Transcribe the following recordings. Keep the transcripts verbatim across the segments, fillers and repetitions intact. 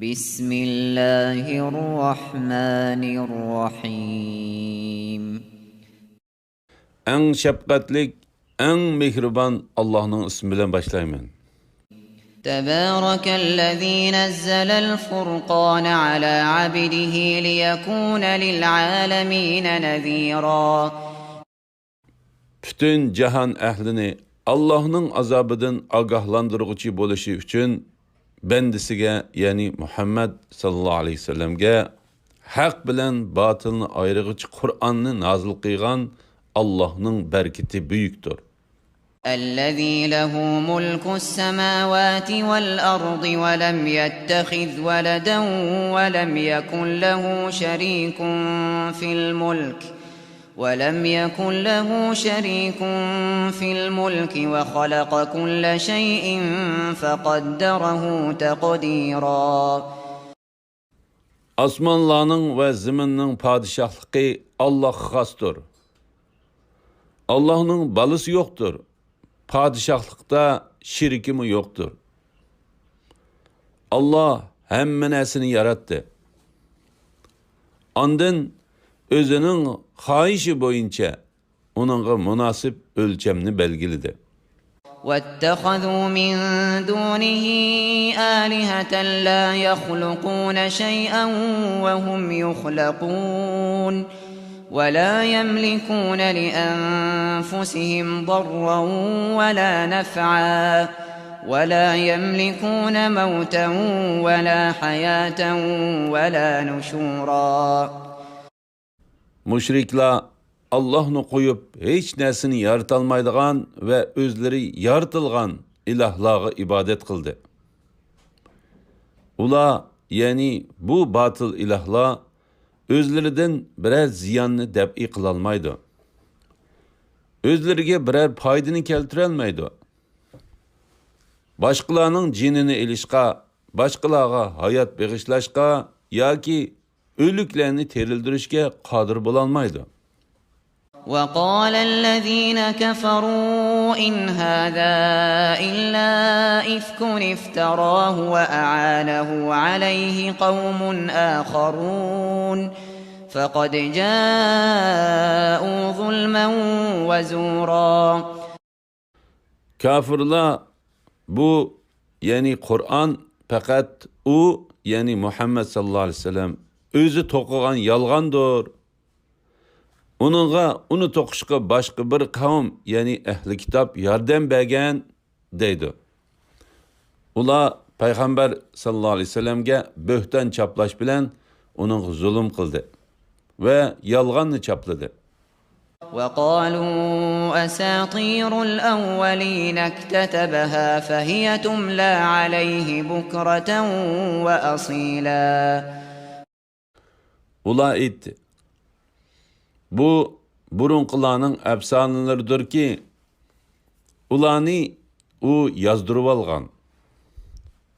بسم الله الرحمن الرحيم. ئەڭ شەپقەتلىك، ئەڭ مېھرىبان ئاللاھنىڭ ئىسمى بىلەن باشلايمەن. تبارك الذي نزل الفرقان على عبده ليكون للعالمين نذيرا. پۈتۈن جاھان ئەھلىنى ئاللاھنىڭ ئازابىدىن ئاگاھلاندۇرغۇچى بولۇشى ئۈچۈن بەندىسىگە، يەنى مۇھەممەد ساللاللاھۇ ئەلەيھى ۋەسەللەمگە ھەق بىلەن باتىلنى ئايرىغۇچى قۇرئاننى نازىل قىلغان ئاللاھنىڭ بەرىكىتى بۈيۈكتۇر. الذي له ملك السماوات والأرض ولم يتخذ ولدا ولم يكن له شريك في الملك ولم يكن له شريك في الملك وخلق كل شيء فقدره تقديرا. ئاسمانلارنىڭ ۋە زېمىننىڭ پادىشاھلىقى ئاللاھقا خاستۇر. ئاللاھنىڭ بالىسى يوقتۇر، پادىشاھلىقتا شېرىكىمۇ يوقتۇر. ئاللاھ ھەممە نەرسىنى ياراتتى. ئاندىن ئۆزىنىڭ خاھىشى بويىچە ئۇنىڭغا مۇناسىپ ئۆلچەمنى بەلگىلىدى. واتخذوا من دونه آلهة لا يخلقون شيئا وهم يخلقون ولا يملكون لأنفسهم ضرا ولا نفعا ولا يملكون موتا ولا حياة ولا نشورا. مۇشرىكلار ئاللاھنى قويۇپ ھېچ نەرسىنى يارىتالمايدىغان ۋە ئۆزلىرى يارىتىلغان ئىلاھلارغا ئىبادەت قىلدى. ئۇلار، يەنى بۇ باتىل ئىلاھلار ئۆزلىرىدىن بىرەر زىياننى دەپئى قىلالمايدۇ. ئۆزلىرىگە بىرەر پايدىنى كەلتۈرەلمەيدۇ. باشقىلارنىڭ جېنىنى ئېلىشقا، باشقىلارغا ھايات بېغىشلاشقا ياكى ئۆلۈكلەرنى تىرىلدۈرۈشكە قادىر بولالمايدۇ. وقال الذين كفروا إن هذا إلا إفك افتراه وأعانه عليه قوم آخرون فقد جاءوا ظلما وزورا. كاپىرلار بۇ، يەنى قۇرئان پەقەت ئۇ، يەنى مۇھەممەد ساللاللاھۇ ئەلەيھى ۋەسەللەم ئۆزى توقۇغان يالغاندۇر. ئۇنىڭغا ئۇنى توقۇشقا باشقا بىر قەۋم، يەنى ئەھلى كىتاب ياردەم بەرگەن، دەيدۇ. ئۇلار پەيغەمبەر ساللاللاھۇ ئەلەيھى ۋەسەللەمگە بۆھتان چاپلاش بىلەن ئۇنىڭغا زۇلۇم قىلدى ۋە يالغاننى چاپلىدى. وقالوا أساطير الأولين اكتتبها فهي تملى عليه بكرة وأصيلا. ئۇلار ئېيتتى، بۇ بۇرۇنقىلارنىڭ ئەپسانىلىرىدۇركى، ئۇلارنى ئۇ يازدۇرۇۋالغان.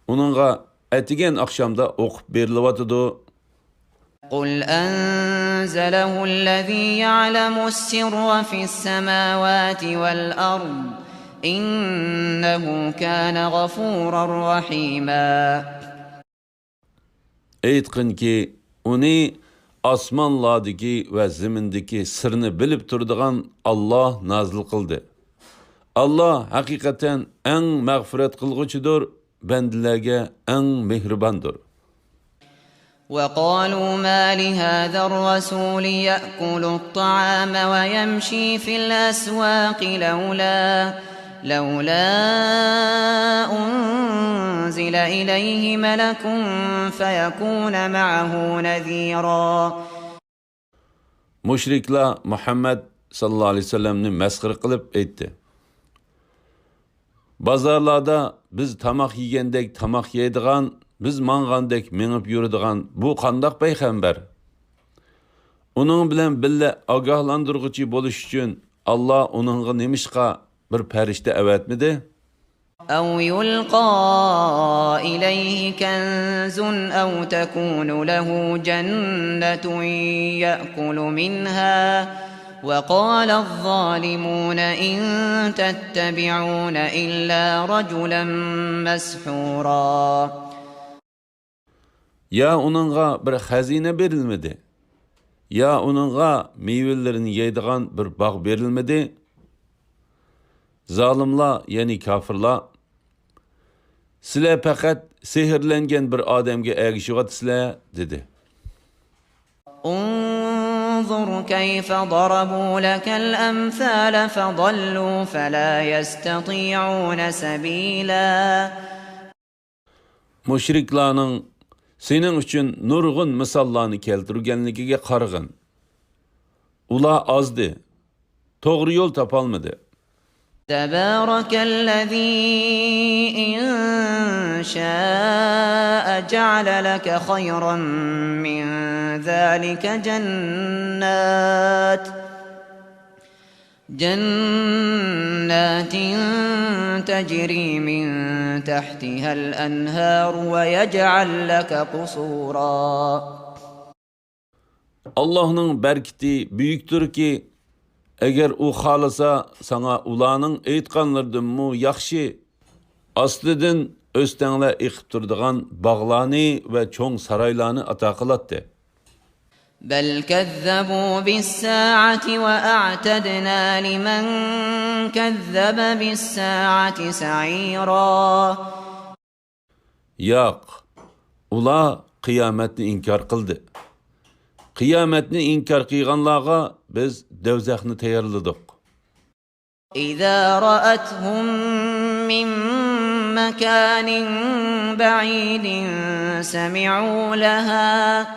ئۇنىڭغا ئەتىگەن ئاخشامدا ئوقۇپ بېرىلىۋاتىدۇ. قل أنزله الذي يعلم السر في السماوات والأرض إنه كان غفورا رحيما. ئېيتقىنكى، ئۇنى ئاسمانلاردىكى ۋە زېمىندىكى سىرنى بىلىپ تۇرىدىغان ئاللاھ نازىل قىلدى. ئاللاھ ھەقىقەتەن ئەڭ مەغپىرەت قىلغۇچىدۇر، بەندىلەرگە ئەڭ مېھرىباندۇر. وقالوا ما لهذا الرسول يأكل الطعام ويمشي في الأسواق لولا لولا أنزل إليه ملك فيكون معه نذيرا. مۇشرىكلار مۇھەممەد ساللاللاھۇ ئەلەيھى ۋەسەللەمنى مەسخىرە قىلىپ ئېيتتى، بازارلاردا بىز تاماق يېگەندەك تاماق يەيدىغان، بىز ماڭغاندەك مېڭىپ يۈرىدىغان بۇ قانداق پەيغەمبەر؟ ئۇنىڭ بىلەن بىللە ئاگاھلاندۇرغۇچى بولۇش ئۈچۈن ئاللاھ ئۇنىڭغا نېمىشقا بىر پەرىشتە ئەۋەتمىدى؟ أو يلقى إليه كنز أو تكون له جنة يأكل منها وقال الظالمون إن تتبعون إلا رجلا مسحورا. يا ئۇنىڭغا بىر خەزىنە بېرىلمىدى، يا ئۇنىڭغا مېۋىلىرىنى يەيدىغان بىر باغ بېرىلمىدى. زالىملار، يەنى كاپىرلار، سىلەر پەقەت سېھىرلەنگەن بىر ئادەمگە ئەگىشىۋاتىسىلەر، دېدى. انظر كيف ضربوا لك الأمثال فضلوا فلا يستطيعون سبيلا. مۇشرىكلارنىڭ سېنىڭ ئۈچۈن نۇرغۇن مىساللارنى كەلتۈرگەنلىكىگە قارىغىن. ئۇلار ئازدى، توغرا يول تاپالمىدى. تبارك الذي إن شاء جعل لك خيرا من ذلك جنات جنات تجري من تحتها الأنهار ويجعل لك قصورا. ئاللاھنىڭ بەرىكىتى بۈيۈكتۇركى، ئەگەر ئۇ خالىسا، ساڭا ئۇلارنىڭ ئېيتقانلىرىدىنمۇ ياخشى، ئاستىدىن ئۆستەڭلەر ئېقىپ تۇرىدىغان باغلارنى ۋە چوڭ سارايلارنى ئاتا قىلاتتى. بل كذبوا بالساعة وأعتدنا لمن كذب بالساعة سعيرا. ياق، ئۇلار قىيامەتنى ئىنكار قىلدى. قىيامەتنى ئىنكار قىلغانلارغا بىز دوزاخنى تەييارلىدۇق. إذا رأتهم من مكان بعيد سمعوا لها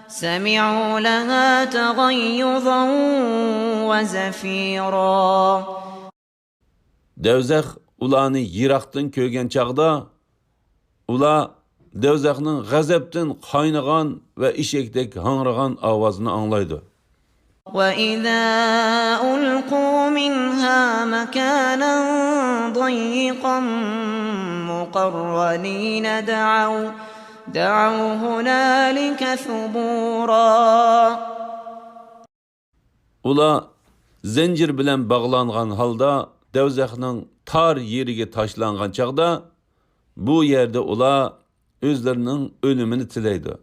سمعوا لها تغيظا وزفيرا. دوزاخ ئۇلارنى يىراقتىن كۆرگەن چاغدا، ئۇلار دوزاخنىڭ غەزەپتىن قاينىغان ۋە ئېشەكتەك ھاڭرىغان ئاۋازىنى ئاڭلايدۇ. وإذا ألقوا منها مكانا ضيقا مقرنين دعوا دعوا هنالك ثبورا. ئۇلار زەنجىر بىلەن باغلانغان ھالدا دوزاخنىڭ تار يېرىگە تاشلانغان چاغدا، بۇ يەردە ئۇلار ئۆزلىرىنىڭ ئۆلۈمىنى تىلەيدۇ.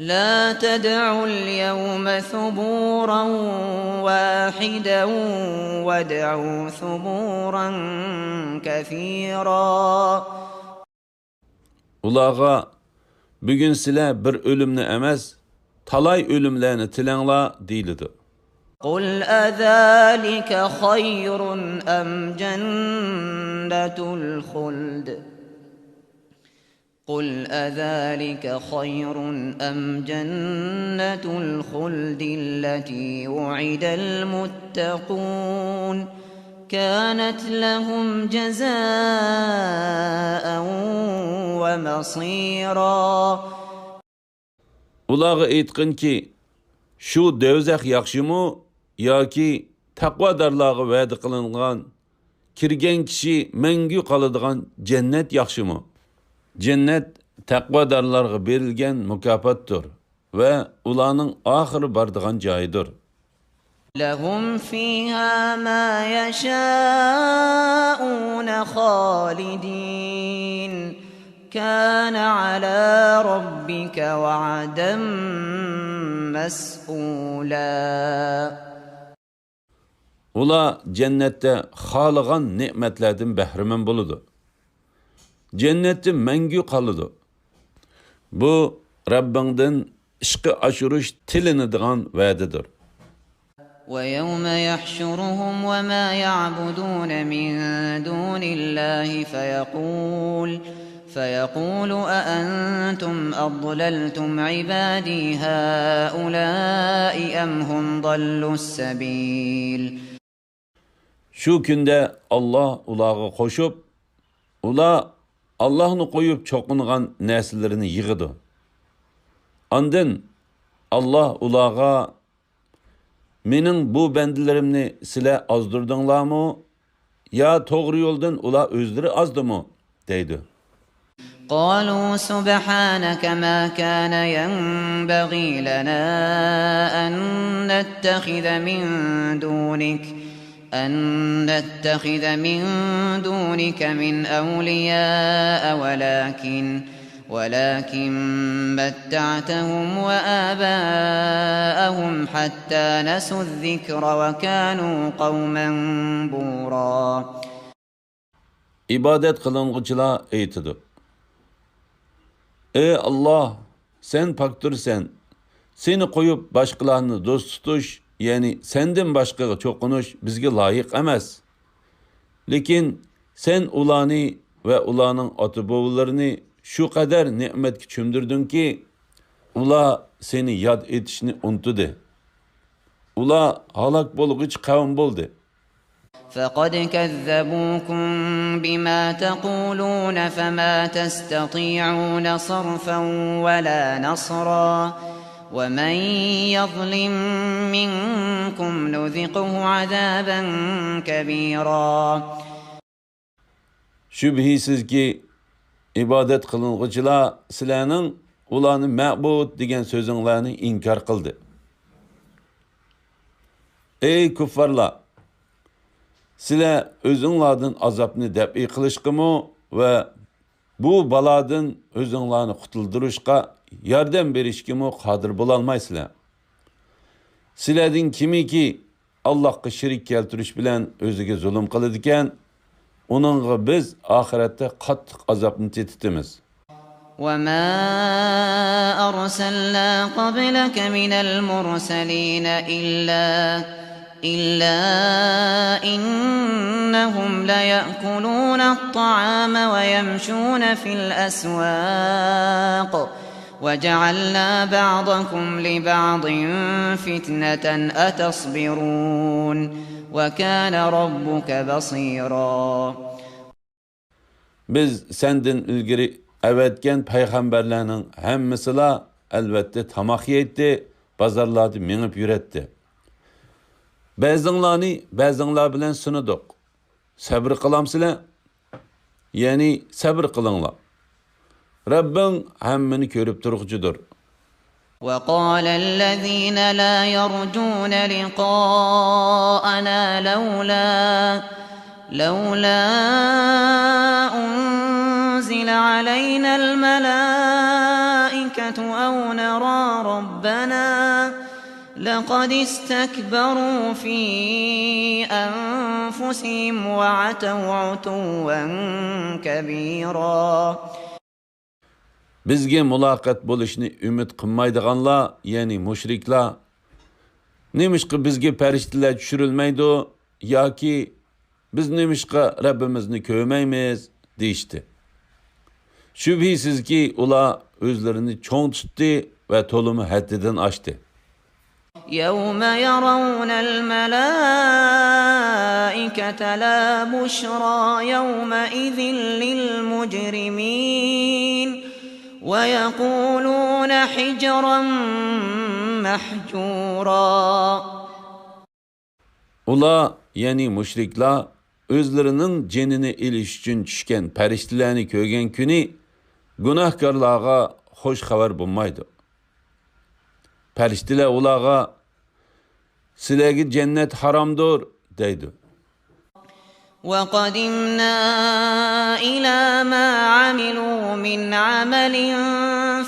لا تدعوا اليوم ثبورا واحدا وادعوا ثبورا كثيرا. ئۇلارغا، بۈگۈن سىلەر بىر ئۆلۈمنى ئەمەس، تالاي ئۆلۈملەرنى تىلەڭلار، دېيىلىدۇ. قل أذلك خير أم جنة الخلد قل أذلك خير أم جنة الخلد التي وعد المتقون كانت لهم جزاء ومصيرا. ئۇلارغا ئېيتقىنكى، شۇ دوزاخ ياخشىمۇ ياكى تەقۋادارلارغا ۋەدە قىلىنغان، كىرگەن كىشى مەڭگۈ قالىدىغان جەننەت ياخشىمۇ؟ جەننەت تەقۋادارلارغا بېرىلگەن مۇكاپاتتۇر ۋە ئۇلارنىڭ ئاخىرى بارىدىغان جايىدۇر. لهم فيها ما يشاءون خالدين كان على ربك وعدا مسئولا. ئۇلار جەننەتتە خالىغان نېمەتلەردىن بەھرىمەن بولىدۇ. جەننەتتە مەڭگۈ قالىدۇ. بۇ رەببىڭدىن ئىشقا ئاشۇرۇش تىلىنىدىغان ۋەدىدۇر. ويوم يحشرهم وما يعبدون من دون الله فيقول فيقول أأنتم أضللتم عبادي هؤلاء أم هم ضلوا السبيل. شۇ كۈندە ئاللاھ ئۇلارغا قوشۇپ، ئۇلار ئاللاھنى قويۇپ چوقۇنغان نەرسىلىرىنى يىغىدۇ. ئاندىن ئاللاھ ئۇلارغا، مېنىڭ بۇ بەندىلىرىمنى سىلەر ئازدۇردۇڭلارمۇ يا توغرا يولدىن ئۇلار ئۆزلىرى ئازدىمۇ؟ دەيدۇ. قالوا سبحانك ما كان ينبغي لنا أن نتخذ من دونك أن نتخذ من دونك من أولياء ولكن ولكن متعتهم وآباءهم حتى نسوا الذكر وكانوا قوما بورا. ئىبادەت قىلىنغۇچىلار ئېيتىدۇ: ئەي ئاللاھ، سەن پاكتۇرسەن، سېنى قويۇپ باشقىلارنى دوست تۇتۇش، يەنى سەندىن باشقىغا چوقۇنۇش بىزگە لايىق ئەمەس. لېكىن سەن ئۇلارنى ۋە ئۇلارنىڭ ئاتا-بوۋىلىرىنى شۇ قەدەر نېمەتكە چۆمدۈردۈڭكى، ئۇلار سېنى ياد ئېتىشنى ئۇنتۇدى. ئۇلار ھالاك بولغۇچى قەۋم بولدى. فقد كذبوكم بما تقولون فما تستطيعون صرفا ولا نصرا ومن يظلم منكم نذقه عذابا كبيرا. شۈبھىسىزكى، ئىبادەت قىلىنغۇچىلار سىلەرنىڭ ئۇلارنى مەبۇد دېگەن سۆزۈڭلارنى ئىنكار قىلدى. ئەي كۇففارلار! سىلەر ئۆزۈڭلاردىن ئازابنى دەپئى قىلىشقىمۇ ۋە بۇ بالادىن ئۆزۈڭلارنى قۇتۇلدۇرۇشقا ياردەم بېرىشكىمۇ قادىر بولالمايسىلەر. سىلەردىن كىمكى ئاللاھقا شېرىك كەلتۈرۈش بىلەن ئۆزىگە زۇلۇم قىلىدىكەن، ئۇنىڭغا بىز ئاخىرەتتە قاتتىق ئازابنى تېتىتىمىز. وما أرسلنا قبلك من المرسلين إلا إلا إنهم ليأكلون الطعام ويمشون في الأسواق وجعلنا بعضكم لبعض فتنة أتصبرون وكان ربك بصيرا. بىز سەندىن ئىلگىرى ئەۋەتكەن پەيغەمبەرلەرنىڭ ھەممىسىلا، ئەلۋەتتە، تاماق يەيتتى، بازارلاردا مېڭىپ يۈرەتتى. بەزىڭلارنى بەزىڭلار بىلەن سىنىدۇق. سەبرى قىلامسىلەر؟ يەنى سەبرى قىلىڭلار. رەببىڭ ھەممىنى كۆرۈپ تۇرغۇچىدۇر. وقال الذين لا يرجون لقاءنا لولا لولا أنزل علينا الملائكة أو نرى ربنا لقد استكبروا في أنفسهم وعتوا عتوا كبيرا. بىزگە مۇلاقات بولۇشنى ئۈمىد قىلمايدىغانلار، يەنى مۇشرىكلار، نېمىشقا بىزگە پەرىشتىلەر چۈشۈرۈلمەيدۇ ياكى بىز نېمىشقا رەببىمىزنى كۆرمەيمىز؟ دېيىشتى. شۈبھىسىزكى، ئۇلار ئۆزلىرىنى چوڭ تۇتتى ۋە تولىمۇ ھەددىدىن ئاشتى. يوم يرون الملائكة لا بشرى يومئذ للمجرمين ويقولون حجرا محجورا. ئۇلار، يەنى مۇشرىكلار، ئۆزلىرىنىڭ جېنىنى ئېلىش ئۈچۈن چۈشكەن پەرىشتىلەرنى كۆرگەن كۈنى گۇناھكارلارغا خوش خەۋەر بولمايدۇ. پەرىشتىلەر ئۇلارغا، سىلەرگە جەننەت ھارامدۇر، دەيدۇ. وقدمنا إلى ما عملوا من عمل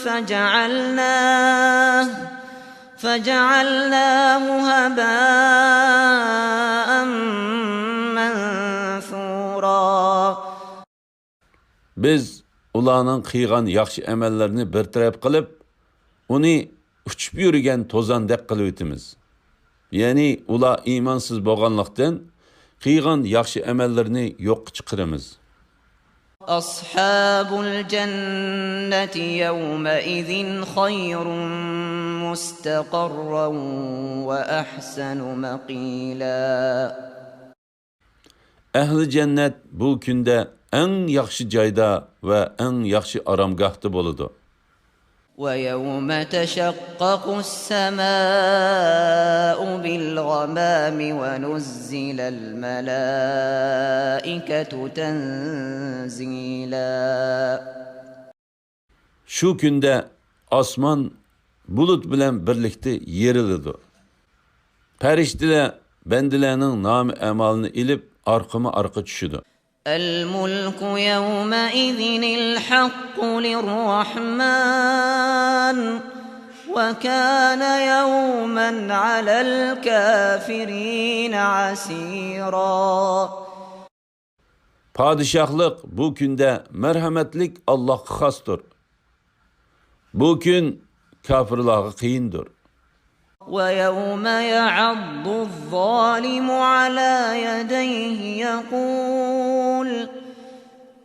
فجعلناه فجعلناه هباء منثورا. بىز ئۇلارنىڭ قىلغان ياخشى ئەمەللىرىنى بىر تەرەپ قىلىپ، ئۇنى ئۇچۇپ يۈرگەن توزاندەك قىلىۋېتىمىز. يەنى ئۇلار ئىمانسىز بولغانلىقتىن، قىلغان ياخشى ئەمەللىرىنى يوققا چىقىرىمىز. أصحاب الجنة يومئذ خير مستقرا وأحسن مقيلا. ئەھلى جەننەت بۇ كۈندە ئەڭ ياخشى جايدا ۋە ئەڭ ياخشى ئارامگاھتا بولىدۇ. ويوم تشقق السماء بالغمام ونزل الملائكة تنزيلا. شۇ كۈندە ئاسمان بۇلۇت بىلەن بىرلىكتە يېرىلىدۇ. پەرىشتىلەر بەندىلەرنىڭ نامە-ئەمالىنى ئېلىپ، ئارقىمۇ-ئارقا چۈشىدۇ. الملك يومئذ الحق للرحمن وكان يوما على الكافرين عسيرا. پادىشاھلىق بۇ كۈندە مەرھەمەتلىك ئاللاھقا خاستۇر. بۇ كۈن كاپىرلارغا قىيىندۇر. ويوم يعض الظالم على يديه يقول،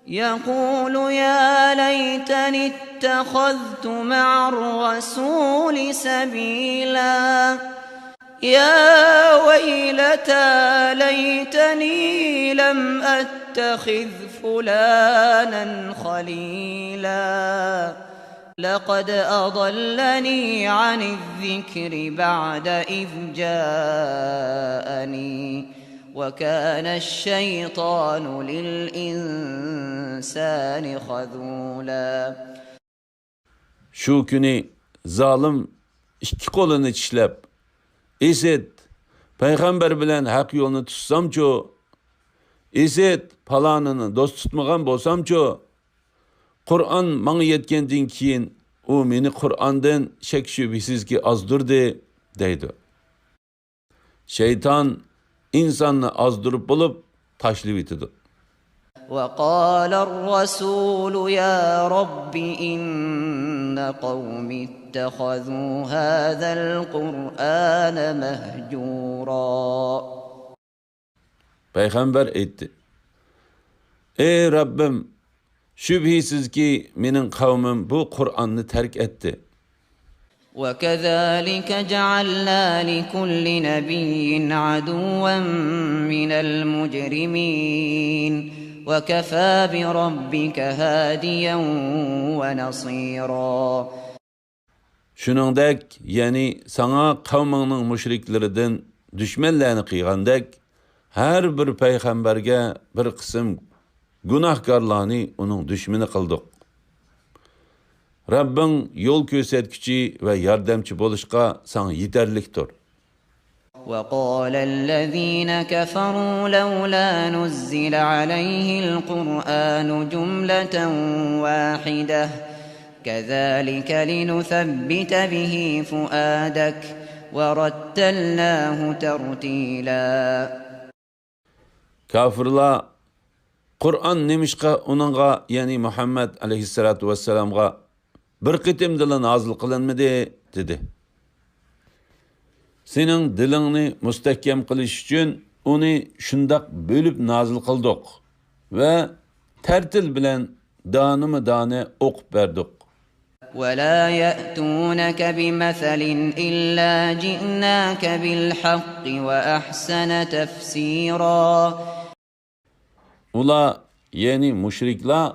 يقول يا ليتني اتخذت مع الرسول سبيلا. يا ويلتى ليتني لم أتخذ فلانا خليلا. لقد أضلني عن الذكر بعد إذ جاءني وكان الشيطان للإنسان خذولا. شۇ كۈنى زالىم ئىككى قولىنى چىشلەپ، ئىسىت، پەيغەمبەر بىلەن ھەق يولنى تۇتسامچۇ؟ ئىسىت، پالانىنى دوست تۇتمىغان بولسامچۇ؟ قۇرئان ماڭا يەتكەندىن كېيىن ئۇ مېنى قۇرئاندىن شەك-شۈبھىسىزكى ئازدۇردى، دەيدۇ. شەيتان ئىنساننى ئازدۇرۇپ بولۇپ تاشلىۋېتىدۇ. وقال الرسول يا رب إن قومي اتخذوا هذا القرآن مهجورا. پەيغەمبەر ئېيتتى، ئەي رەببىم، شۈبھىسىزكى، مېنىڭ قەۋمىم بۇ قۇرئاننى تەرك ئەتتى. وكذلك جعلنا لكل نبي عدوا من المجرمين وكفى بربك هاديا ونصيرا. شۇنىڭدەك، يەنى ساڭا قەۋمىڭنىڭ مۇشرىكلىرىدىن دۈشمەنلەرنى قىلغاندەك، ھەر بىر پەيغەمبەرگە بىر قىسىم گۇناھكارلارنى ئۇنىڭ دۈشمىنى قىلدۇق. رەببىڭ يول كۆرسەتكۈچى ۋە ياردەمچى بولۇشقا ساڭا يېتەرلىكتۇر. وقال الذين كفروا لولا نزل عليه القرآن جملة واحدة كذلك لنثبت به فؤادك ورتلناه ترتيلا. كاپىرلار، قۇرئان نېمىشقا ئۇنىڭغا، يەنى مۇھەممەد ئەلەيھىسسالاتۇ ۋەسسالامغا بىر قېتىمدىلا نازىل قىلىنمىدى؟ دېدى. سېنىڭ دىلىڭنى مۇستەھكەم قىلىش ئۈچۈن ئۇنى شۇنداق بۆلۈپ نازىل قىلدۇق ۋە تەرتىل بىلەن دانىمۇ دانە ئوقۇپ بەردۇق. ولا يأتونك بمثل إلا جئناك بالحق وأحسن تفسيرا. ئۇلار، يەنى مۇشرىكلار،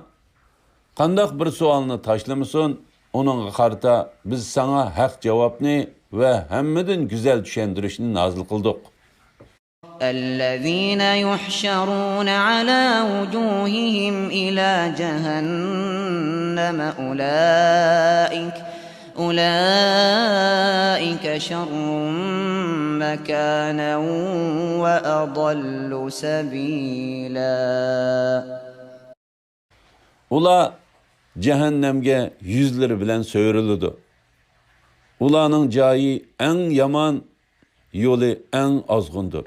قانداق بىر سوئالنى تاشلىمىسۇن، ئۇنىڭغا قارىتا بىز ساڭا ھەق جاۋابنى ۋە ھەممىدىن گۈزەل چۈشەندۈرۈشنى نازىل قىلدۇق. الذين يحشرون على وجوههم إلى جهنم أولئك أولئك شر مكانا وأضل سبيلا. ئۇلار جەھەننەمگە يۈزلىرى بىلەن سۆرىلىدۇ. ئۇلارنىڭ جايى ئەڭ يامان، يولى ئەڭ ئازغۇندۇر.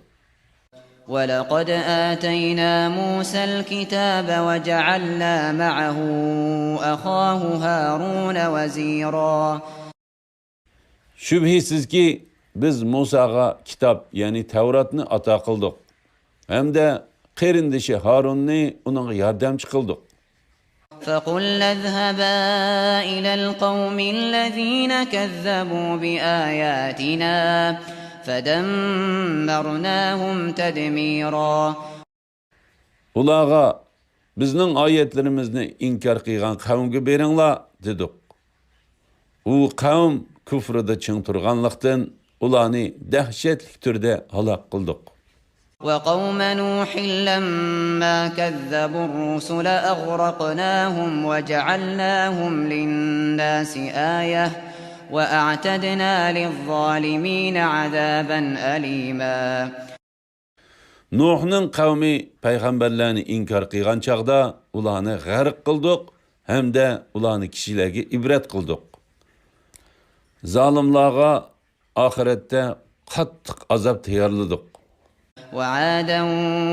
ولقد آتينا موسى الكتاب وجعلنا معه أخاه هارون وزيرا. شۈبھىسىزكى، بىز مۇساغا كىتاب، يەنى تەۋراتنى ئاتا قىلدۇق ھەمدە قېرىندىشى ھارۇننى ئۇنىڭغا ياردەمچى قىلدۇق. فقلنا اذهبا إلى القوم الذين كذبوا بآياتنا فدمرناهم تدميرا. ئۇلارغا، بىزنىڭ ئايەتلىرىمىزنى ئىنكار قىلغان قەۋمگە بېرىڭلار، دېدۇق. ئۇ قەۋم كۇفرىدا چىڭ تۇرغانلىقتىن، ئۇلارنى دەھشەتلىك تۈردە ھالاك قىلدۇق. وقوم نوح لما كذبوا الرسل أغرقناهم وجعلناهم للناس آية وأعتدنا للظالمين عذابا أليما. نۇھنىڭ قەۋمى پەيغەمبەرلەرنى ئىنكار قىلغان چاغدا ئۇلارنى غەرق قىلدۇق ھەمدە ئۇلارنى كىشىلەرگە ئىبرەت قىلدۇق. زالىملارغا ئاخىرەتتە قاتتىق ئازاب تەييارلىدۇق. وعادا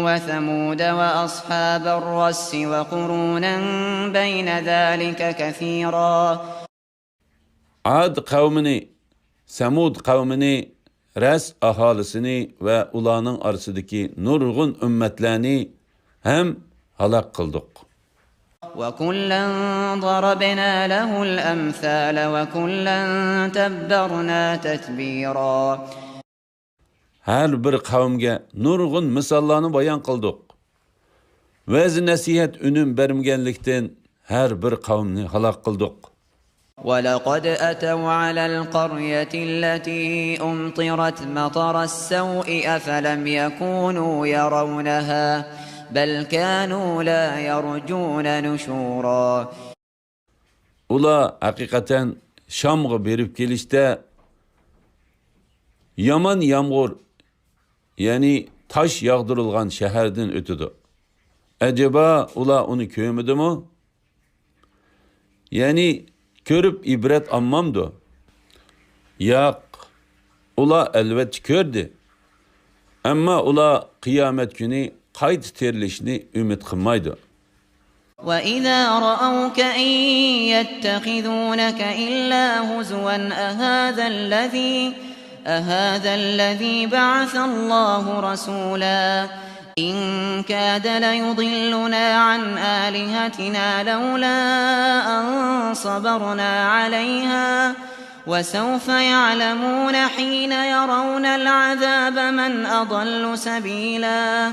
وثمود وأصحاب الرس وقرونا بين ذلك كثيرا. ئاد قەۋمىنى، سەمۇد قەۋمىنى، رەس ئاھالىسىنى ۋە ئۇلارنىڭ ئارىسىدىكى نۇرغۇن ئۈممەتلەرنى ھەم ھالاك قىلدۇق. وكلا ضربنا له الأمثال وكلا تبرنا تتبيرا. ھەر بىر قەۋمگە نۇرغۇن مىساللارنى بايان قىلدۇق. ۋەز-نەسىھەت ئۈنۈم بەرمىگەنلىكتىن، ھەر بىر قەۋمنى ھالاك قىلدۇق. ولقد أتوا على القرية التي أمطرت مطر السوء أفلم يكونوا يرونها بل كانوا لا يرجون نشورا. ئۇلار ھەقىقەتەن شامغا بېرىپ كېلىشتە يامان يامغۇر، يەنى تاش ياغدۇرۇلغان شەھەردىن ئۆتىدۇ. ئەجەبا، ئۇلار ئۇنى كۆرمىدىمۇ؟ يەنى كۆرۈپ ئىبرەت ئالمامدۇ؟ ياق، ئۇلار ئەلۋەتتە كۆردى. ئەمما ئۇلار قىيامەت كۈنى قايتا تىرىلىشنى ئۈمىد قىلمايدۇ. وإذا رأوك إن يتخذونك إلا هزوا أهذا الذي، أهذا الذي بعث الله رسولا. إن كاد ليضلنا عن آلهتنا لولا أن صبرنا عليها. وسوف يعلمون حين يرون العذاب من أضل سبيلا.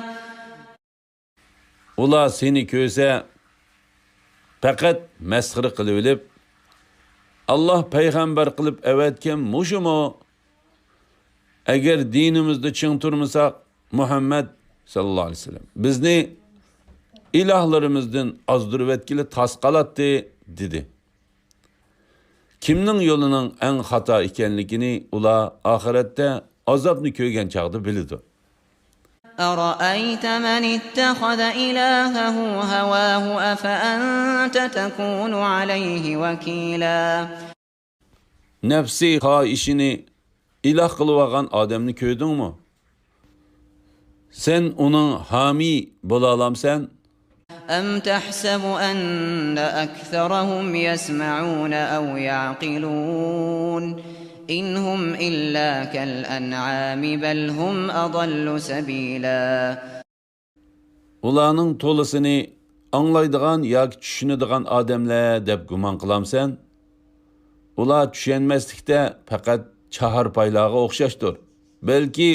ئۇلار سېنى كۆرسە، پەقەت مەسخىرە قىلىۋېلىپ، ئاللاھ پەيغەمبەر قىلىپ ئەۋەتكەن مۇشۇمۇ؟ ئەگەر دىنىمىزدا چىڭ تۇرمىساق، مۇھەممەد ساللاللاھۇ ئەلەيھى ۋەسەللەم بىزنى ئىلاھلىرىمىزدىن ئازدۇرۇۋەتكىلى تاس قالاتتى، دېدى. كىمنىڭ يولىنىڭ ئەڭ خاتا ئىكەنلىكىنى ئۇلار ئاخىرەتتە ئازابنى كۆرگەن چاغدا بىلىدۇ. أرأيت من اتخذ إلهه هواه أفأنت تكون عليه وكيلا. نەپسى خاھىشىنى ئىلاھ قىلىۋالغان ئادەمنى كۆردۈڭمۇ؟ سەن ئۇنىڭ ھامىي بولالامسەن؟ أم تحسب أن أكثرهم يسمعون أو يعقلون. إن هم إلا كالأنعام بل هم أضل سبيلا. ئۇلارنىڭ تولىسىنى ئاڭلايدىغان ياكى چۈشىنىدىغان ئادەملەر دەپ گۇمان قىلامسەن؟ ئۇلار چۈشەنمەسلىكتە پەقەت چاھارپايلارغا ئوخشاشتۇر. بەلكى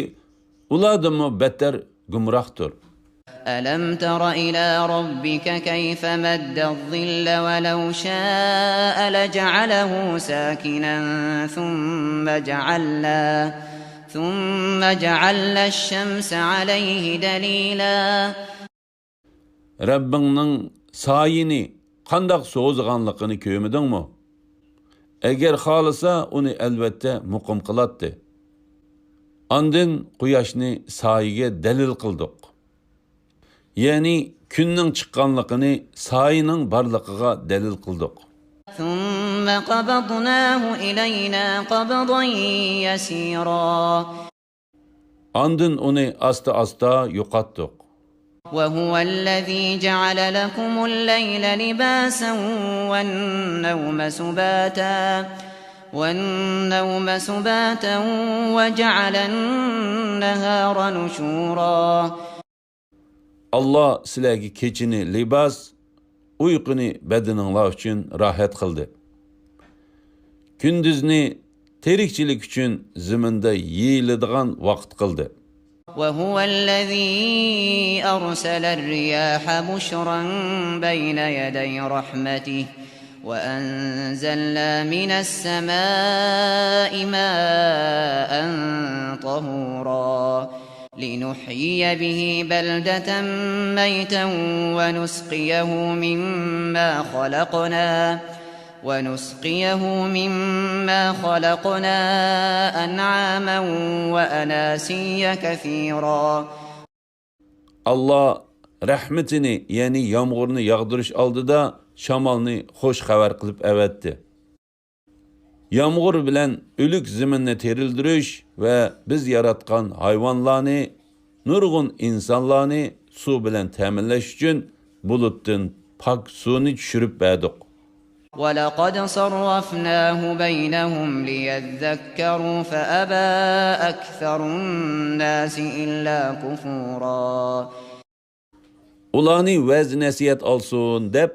ئۇلاردىنمۇ بەتتەر گۇمراھتۇر. ألم تر إلى ربك كيف مد الظل ولو شاء لجعله ساكنا ثم جعلنا، ثم جعلنا الشمس عليه دليلا. رەببىڭنىڭ سايىنى قانداق سوزغانلىقىنى كۆرمىدىڭمۇ؟ ئەگەر خالىسا، ئۇنى ئەلۋەتتە مۇقىم قىلاتتى. ئاندىن قۇياشنى سايىگە دەلىل قىلدۇق. يەنى كۈننىڭ چىققانلىقىنى سايىنىڭ بارلىقىغا دەلىل قىلدۇق. ثم قبضناه إلينا قبضا يسيرا. ئاندىن ئۇنى ئاستا-ئاستا يوقاتتۇق. وهو الذي جعل لكم الليل لباسا والنوم سباتا، والنوم سباتا وجعل النهار نشورا. ئاللاھ سىلەرگە كېچىنى لىباس، ئۇيقۇنى بەدىنىڭلار ئۈچۈن راھەت قىلدى. كۈندۈزنى تىرىكچىلىك ئۈچۈن زېمىندا يېيىلىدىغان ۋاقىت قىلدى. وهو الذي أرسل الرياح بشرا بين يدي رحمته وأنزلنا من السماء ماء طهورا. لنحيي به بلدة ميتا ونسقيه مما خلقنا، ونسقيه مما خلقنا أنعاما وأناسيا كثيرا. ئاللا رەھمىتىنى، يەنى يامغۇرنى ياغدۇرۇش ئالدىدا شامالنى خۇش خەۋەر قىلىپ ئەۋەتتى. يامغۇر بىلەن ئۆلۈك زېمىننى تىرىلدۈرۈش ۋە بىز ياراتقان ھايۋانلارنى، نۇرغۇن ئىنسانلارنى سۇ بىلەن تەمىنلەش ئۈچۈن بۇلۇتتىن پاك سۇنى چۈشۈرۈپ بەردۇق. ولقد صرفناه بينهم ليذكروا فأبى أكثر الناس إلا كفورا. ئۇلارنى ۋەز-نەسىھەت ئالسۇن دەپ،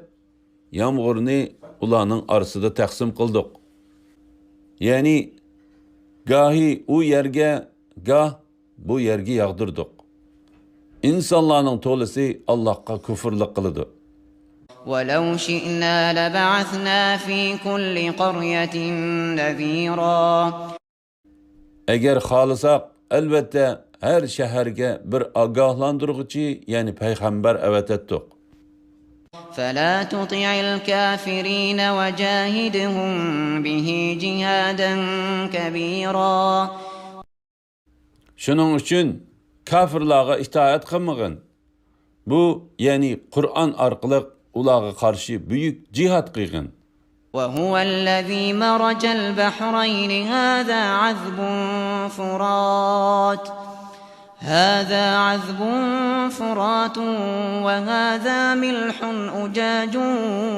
يامغۇرنى ئۇلارنىڭ ئارىسىدا تەقسىم قىلدۇق. يەنى، گاھى ئۇ يەرگە، گاھ بۇ يەرگە ياغدۇردۇق. ئىنسانلارنىڭ تولىسى ئاللاھقا كۇفرلۇق قىلىدۇ. ولو شئنا لبعثنا في كل قرية نذيرا. ئەگەر خالىساق، ئەلۋەتتە، ھەر شەھەرگە بىر ئاگاھلاندۇرغۇچى، يەنى پەيغەمبەر ئەۋەتەتتۇق. فلا تطع الكافرين وجاهدهم به جهادا كبيرا. شۇنىڭ ئۈچۈن كافىرلارغا ئىتائەت قىلمىغىن. بۇ، يەنى قۇرئان ئارقىلىق ئۇلارغا قارشى بۈيۈك جىھاد قىلغىن. وهو الذي مرج البحرين هذا عذب فرات هذا عذب فرات وهذا ملح أجاج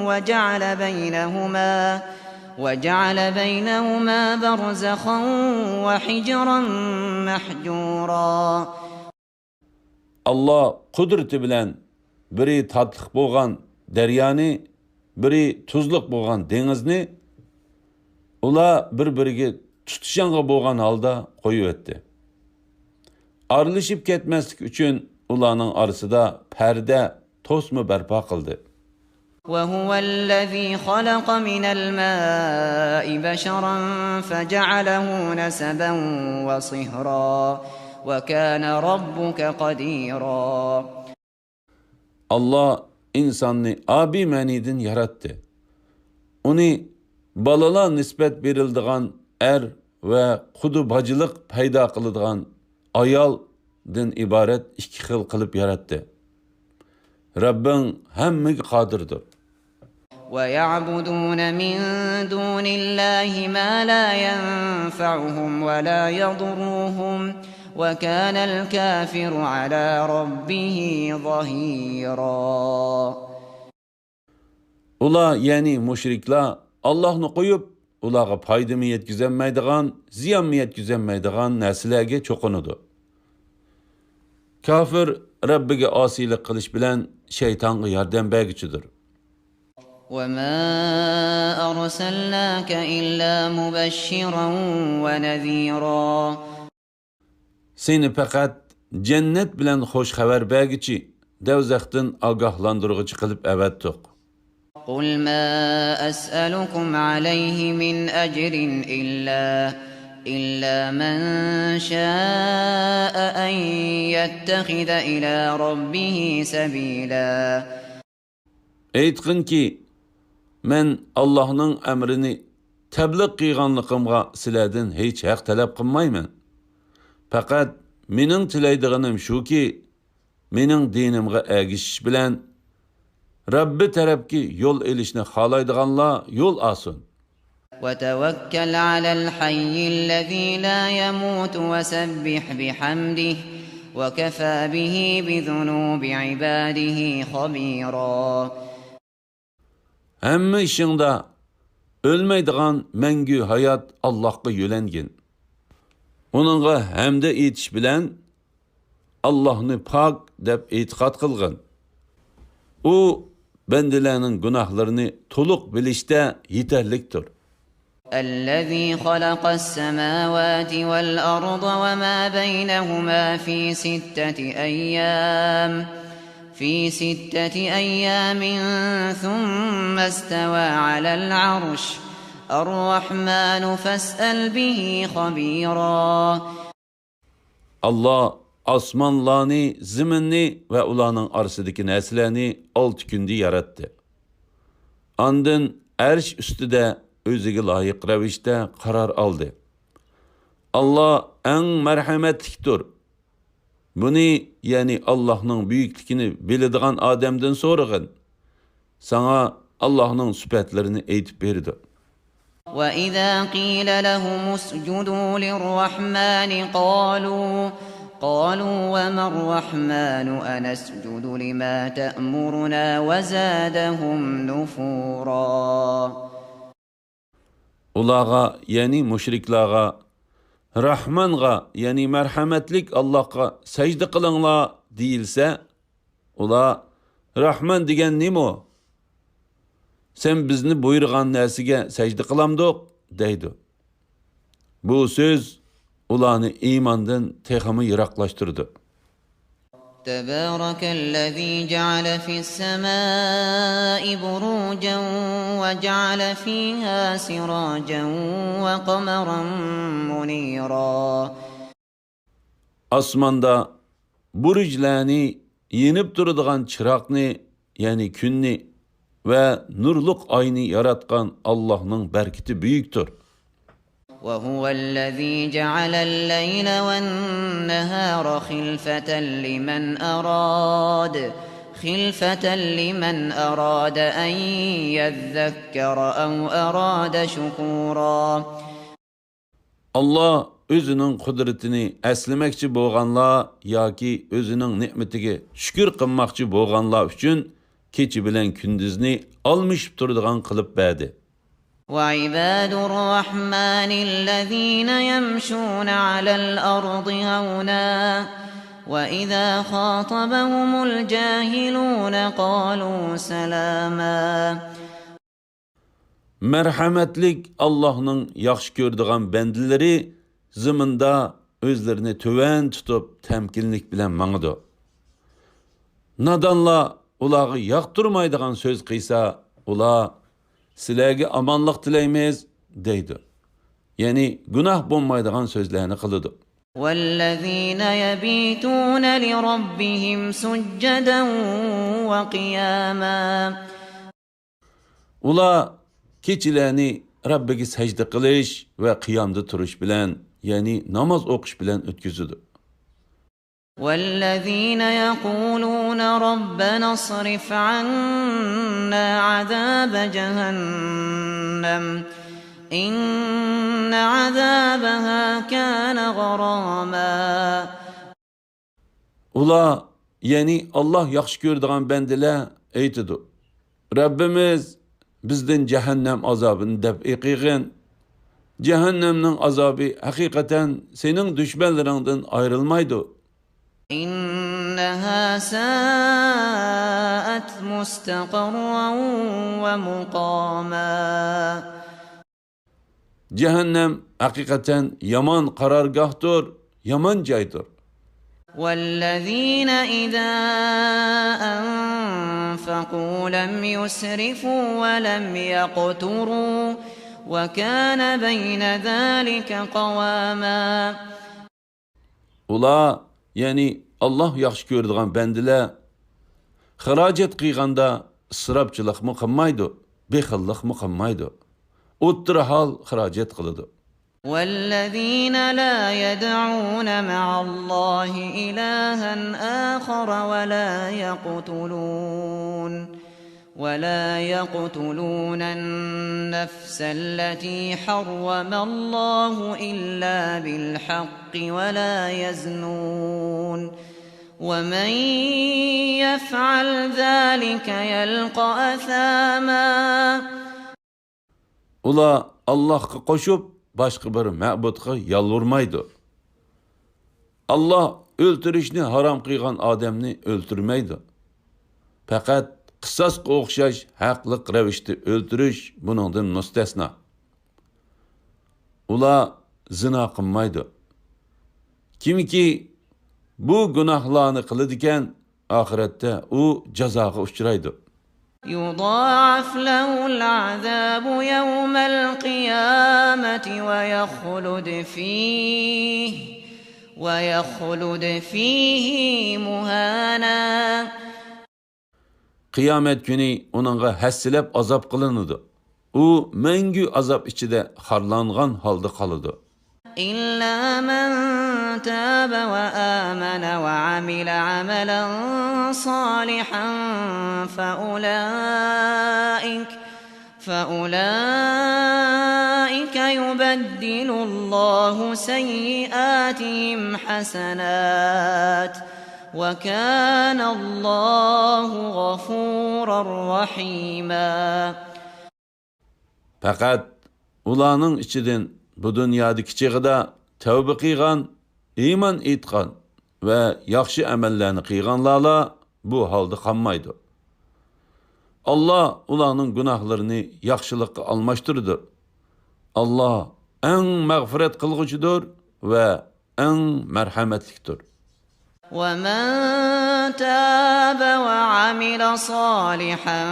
وجعل بينهما وجعل بينهما برزخا وحجرا محجورا. ئاللا قۇدرىتى بىلەن بىرى تاتلىق بولغان دەريانى، بىرى تۇزلۇق بولغان دېڭىزنى، ئۇلار بىر-بىرىگە تۇتىشىڭغا بولغان ھالدا قويۇۋەتتى. ئارىلىشىپ كەتمەسلىك ئۈچۈن ئۇلارنىڭ ئارىسىدا پەردە، توسما بەرپا قىلدى. وهو الذي خلق من الماء بشرا فجعله نسبا وصهرا وكان ربك قديرا. ئاللا ئىنساننى ئابىي مەنىدىن ياراتتى. ئۇنى بالىلار نىسبەت بېرىلىدىغان ئەر ۋە قۇدۇ باجىلىق پەيدا قىلىدىغان ئايالدىن ئىبارەت ئىككى خىل قىلىپ ياراتتى. رەببىڭ ھەممىگە قادىردۇر. ويعبدون من دون الله ما لا ينفعهم ولا يضرهم وكان الكافر على ربه ظهيرا. ئۇلار، يەنى مۇشرىكلار، ئاللاھنى قويۇپ، ئۇلارغا پايدىمۇ يەتكۈزەلمەيدىغان، زىيانمۇ يەتكۈزەلمەيدىغان نەرسىلەرگە چوقۇنىدۇ. كافىر رەببىگە ئاسىيلىق قىلىش بىلەن شەيتانغا ياردەم بەرگۈچىدۇر. وما أرسلناك إلا مبشرا ونذيرا. سېنى پەقەت جەننەت بىلەن خوش خەۋەر بەرگۈچى، دەۋزەختىن ئاگاھلاندۇرغۇچى قىلىپ ئەۋەتتۇق. قل ما أسألكم عليه من أجر إلا إلا من شاء أن يتخذ إلى ربه سبيلا. ئېيتقىنكى، مەن ئاللاھنىڭ ئەمرىنى تەبلىغ قىلغانلىقىمغا سىلەردىن ھېچ ھەق تەلەپ قىلمايمەن. پەقەت مېنىڭ تىلەيدىغىنىم شۇكى، مېنىڭ دىنىمغا ئەگىشىش بىلەن رەببى تەرەپكە يول ئېلىشنى خالايدىغانلار يول ئالسۇن. وتوكل على الحي الذي لا يموت وسبح بحمده وكفى به بذنوب عباده خبيرا. ھەممە ئىشىڭدا ئۆلمەيدىغان مەڭگۈ ھايات ئاللاھقا يۆلەنگىن. ئۇنىڭغا ھەمدە ئېيتىش بىلەن ئاللاھنى پاك دەپ ئېتىقاد قىلغىن. ئۇ بەندىلەرنىڭ گۇناھلىرىنى تولۇق بىلىشتە يېتەرلىكتۇر. الذي خلق السماوات والأرض وما بينهما في ستة أيام في ستة أيام ثم استوى على العرش الرحمن فاسأل به خبيرا. ئاللا ئاسمانلارنى، زېمىننى ۋە ئۇلارنىڭ ئارىسىدىكى نەرسىلەرنى ئالتە كۈندە ياراتتى. ئاندىن ئەرش ئۈستىدە ئۆزىگە لايىق رەۋىشتە قارار ئالدى. ئاللا ئەڭ مەرھەمەتلىكتۇر. بۇنى، يەنى ئاللاھنىڭ بۈيۈكلۈكىنى بىلىدىغان ئادەمدىن سورىغىن. ساڭا ئاللاھنىڭ سۈپەتلىرىنى ئېيتىپ بېرىدۇ. وَإِذَا قِيلَ لَهُمُ اسْجُدُوا لِلرَّحْمَنِ قَالُوا، قَالُوا وَمَا الرَّحْمَنُ أَنَسْجُدُ لِمَا تَأْمُرُنَا وَزَادَهُمْ نُفُورًا. ئۇلارغا، يەنى مۇشرىكلارغا، راھمانغا، يەنى مەرھەمەتلىك ئاللاھقا سەجدە قىلىڭلار دېيىلسە، ئۇلار، راھمان دېگەن نېمە؟ سەن بىزنى بۇيرۇغان نەرسىگە سەجدە قىلامدۇق؟ دەيدۇ. بۇ سۆز ئۇلارنى ئىماندىن تېخىمۇ يىراقلاشتۇرىدۇ. تبارك الذي جعل في السماء بروجا وجعل فيها سراجا وقمرا منيرا. ئاسماندا بۇرۇجلارنى، يېنىپ تۇرىدىغان چىراغنى، يەنى كۈننى ۋە نۇرلۇق ئاينى ياراتقان ئاللاھنىڭ بەرىكىتى بۈيۈكتۇر. وهو الذي جعل الليل والنهار خلفة لمن أراد، خلفة لمن أراد أن يذكر أو أراد شكورا. ئاللا ئۆزىنىڭ قۇدرىتىنى ئەسلىمەكچى بولغانلار ياكى ئۆزىنىڭ نېمىتىگە شۈكۈر قىلماقچى بولغانلار ئۈچۈن كېچە بىلەن كۈندۈزنى ئالمىشىپ تۇرىدىغان قىلىپ بەردى. وعباد الرحمن الذين يمشون على الأرض هونا وإذا خاطبهم الجاهلون قالوا سلاما. مەرھەمەتلىك ئاللاھنىڭ ياخشى كۆرىدىغان بەندىلىرى زېمىندا ئۆزلىرىنى تۆۋەن تۇتۇپ، تەمكىنلىك بىلەن ماڭىدۇ. نادانلار ئۇلارغا ياقتۇرمايدىغان سۆز قىلسا، ئۇلار، سىلەرگە ئامانلىق تىلەيمىز، دەيدۇ. يەنى گۇناھ بولمايدىغان سۆزلەرنى قىلىدۇ. والذين يبيتون لربهم سجدا وقياما. ئۇلار كېچىلەرنى رەببىگە سەجدە قىلىش ۋە قىيامدا تۇرۇش بىلەن، يەنى ناماز ئوقۇش بىلەن ئۆتكۈزىدۇ. والذين يقولون ربنا اصرف عنا عذاب جهنم إن عذابها كان غراما. ئۇلار، يەنى ئاللا ياخشى كۆرىدىغان بەندىلەر ئېيتىدۇ، رەببىمىز، بىزدىن جەھەننەم ئازابىنى دەپئى قىلغىن. جەھەننەمنىڭ ئازابى ھەقىقەتەن سېنىڭ دۈشمەنلىرىڭدىن ئايرىلمايدۇ. إنها ساءت مستقرا ومقاما. جەھەننەم ھەقىقەتەن يامان قارارگاھتۇر، يامان جايدۇر. والذين إذا أنفقوا لم يسرفوا ولم يقتروا وكان بين ذلك قواما. ئۇلار، يەنى ئاللا ياخشى كۆرىدىغان بەندىلەر، خىراجەت قىلغاندا ئىسراپچىلىقمۇ قىلمايدۇ، بېخىللىقمۇ قىلمايدۇ. ئوتتۇرا ھال خىراجەت قىلىدۇ. والذين لا يدعون مع الله إلها آخر ولا يقتلون ولا يقتلون النفس التي حرم الله إلا بالحق ولا يزنون ومن يفعل ذلك يلق أثاما. ئۇلار ئاللاھقا قوشۇپ باشقا بىر مەبۇدقا يالۋۇرمايدۇ. ئاللا ئۆلتۈرۈشنى ھارام قىلغان ئادەمنى ئۆلتۈرمەيدۇ. پەقەت قىساسقا ئوخشاش ھەقلىق رەۋىشتە ئۆلتۈرۈش بۇنىڭدىن مۇستەسنا. ئۇلار زىنا قىلمايدۇ. كىمكى بۇ گۇناھلارنى قىلىدىكەن، ئاخىرەتتە ئۇ جازاغا ئۇچرايدۇ. يضاعف له العذاب يوم القيامة ويخلد فيه ويخلد فيه مهانا. قىيامەت كۈنى ئۇنىڭغا ھەسسىلەپ ئازاب قىلىنىدۇ. ئۇ مەڭگۈ ئازاب ئىچىدە خارلانغان ھالدا قالىدۇ. إلا من تاب وآمن وعمل عملا صالحا فأولئك فأولئك يبدل الله سيئاتهم حسنات وكان الله غفورا رحيما. پەقەت ئۇلارنىڭ ئىچىدىن بۇ دۇنيادىكى چېغىدا تەۋبە قىلغان، ئىمان ئېيتقان ۋە ياخشى ئەمەللەرنى قىلغانلارلا بۇ ھالدا قالمايدۇ. ئاللا ئۇلارنىڭ گۇناھلىرىنى ياخشىلىققا ئالماشتۇرىدۇ. ئاللا ئەڭ مەغپىرەت قىلغۇچىدۇر ۋە ئەڭ مەرھەمەتلىكتۇر. ومن تاب وعمل صالحا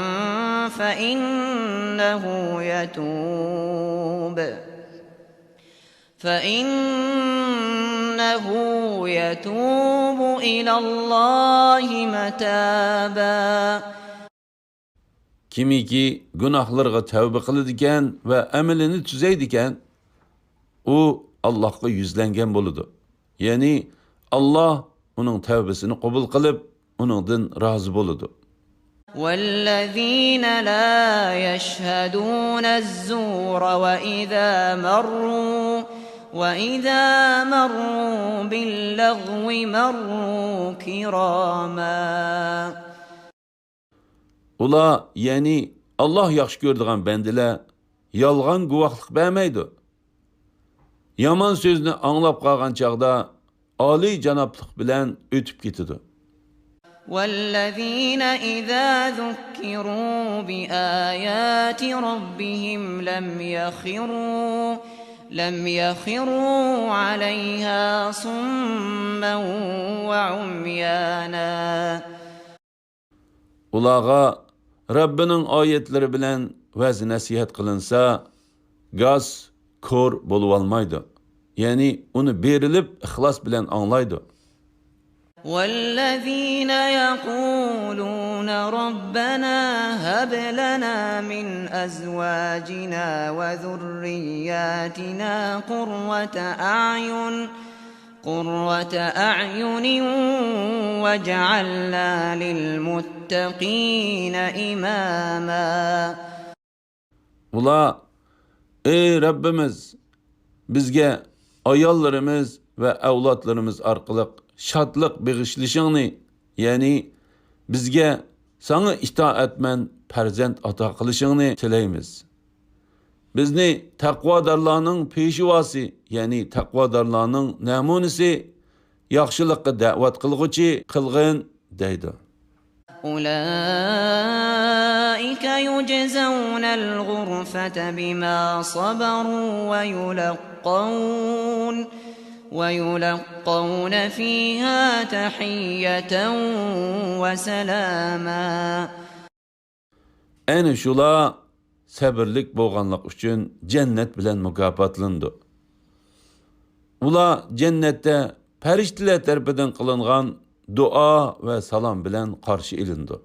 فإنه يتوب فإنه يتوب إلى الله متابا. كىمكى گۇناھلىرىغا تەۋبە قىلىدىكەن ۋە ئەمىلىنى تۈزەيدىكەن، ئۇ ئاللاھقا يۈزلەنگەن بولىدۇ. يەنى ئاللاھ ئۇنىڭ تەۋبىسىنى قوبۇل قىلىپ، ئۇنىڭدىن رازى بولىدۇ. والذين لا يشهدون الزور وإذا مروا وإذا مروا باللغو مروا كراما. ئۇلار، يەنى ئاللاھ ياخشى كۆرىدىغان بەندىلەر يالغان گۇۋاھلىق بەرمەيدۇ. يامان سۆزنى ئاڭلاپ قالغان چاغدا ئالىي جانابلىق بىلەن ئۆتۈپ كېتىدۇ. والذين إذا ذكروا بآيات ربهم لم يخروا لم يخروا عليها صما وعميانا. ئۇلارغا رەببىنىڭ ئايەتلىرى بىلەن ۋەز-نەسىھەت قىلىنسا، گاس كور بولۇۋالمايدۇ. يەنى ئۇنى بېرىلىپ ئىخلاس بىلەن ئاڭلايدۇ. والذين يقولون ربنا هب لنا من أزواجنا وذرياتنا قرة أعين قرة أعين واجعلنا للمتقين إماما. ئۇلار، ئەي رەببىمىز، بىزگە ئاياللىرىمىز ۋە ئەۋلادلىرىمىز ئارقىلىق شادلىق بېغىشلىشىڭنى، يەنى بىزگە ساڭا ئىتائەتمەن پەرزەنت ئاتا قىلىشىڭنى تىلەيمىز. بىزنى تەقۋادارلارنىڭ پېشۋاسى، يەنى تەقۋادارلارنىڭ نەمۇنىسى، ياخشىلىققا دەۋەت قىلغۇچى قىلغىن، دەيدۇ. أولئك يجزون الغرفة بما صبروا ويلقون ويلقون فيها تحية وسلاما. ئەنە شۇلار سەبرلىك بولغانلىق ئۈچۈن جەننەت بىلەن مۇكاپاتلىنىدۇ. ئۇلار جەننەتتە پەرىشتىلەر تەرىپىدىن قىلىنغان دۇئا ۋە سالام بىلەن قارشى ئېلىنىدۇ.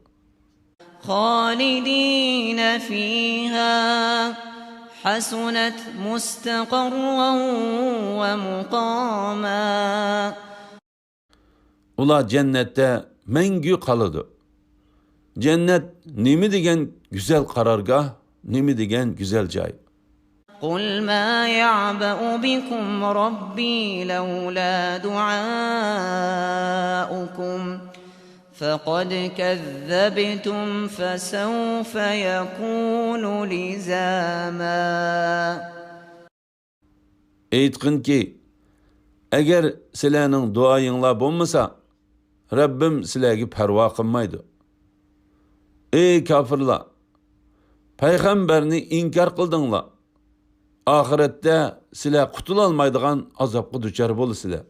خالدين فيها حسنت مستقرا ومقاما. ئۇلار جەننەتتە مەڭگۈ قالىدۇ. جەننەت نېمە دېگەن گۈزەل قارارگاھ، نېمە دېگەن گۈزەل جاي. قل ما يعبأ بكم ربي لولا دعاؤكم فقد كذبتم فسوف يكون لزاما. ئېيتقىنكى، ئەگەر سىلەرنىڭ دۇئايىڭلار بولمىسا، رەببىم سىلەرگە پەرۋا قىلمايدۇ. ئەي كاپىرلار، پەيغەمبەرنى ئىنكار قىلدىڭلار. ئاخىرەتتە سىلەر قۇتۇلالمايدىغان ئازابقا دۇچار بولىسىلەر.